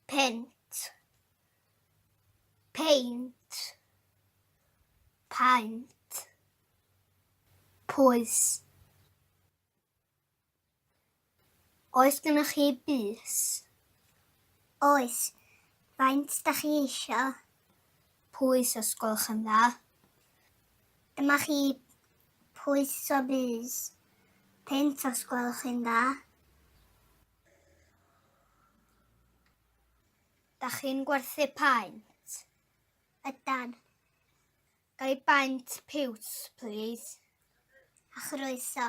Punt. Peint. Paent. Pwys. Oes gennych chi bys? Oes. Faint da chi eisio? Pwys os gwelwch yn dda. Dyma chi pwys o bys. Peint os gwelwch yn dda. Da chi'n gwerthu paent? Ydan. Ga i baent piws, plîs? A chroeso.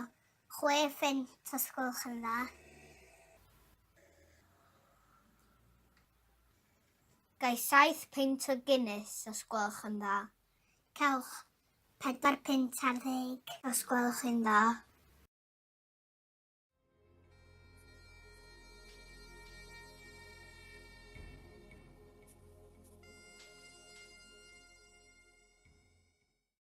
Chwe phent os gwelwch yn dda. Ga i saith peint o Guinness os gwelwch yn dda. Cewch 4 punt ar ddeg os gwelwch yn dda.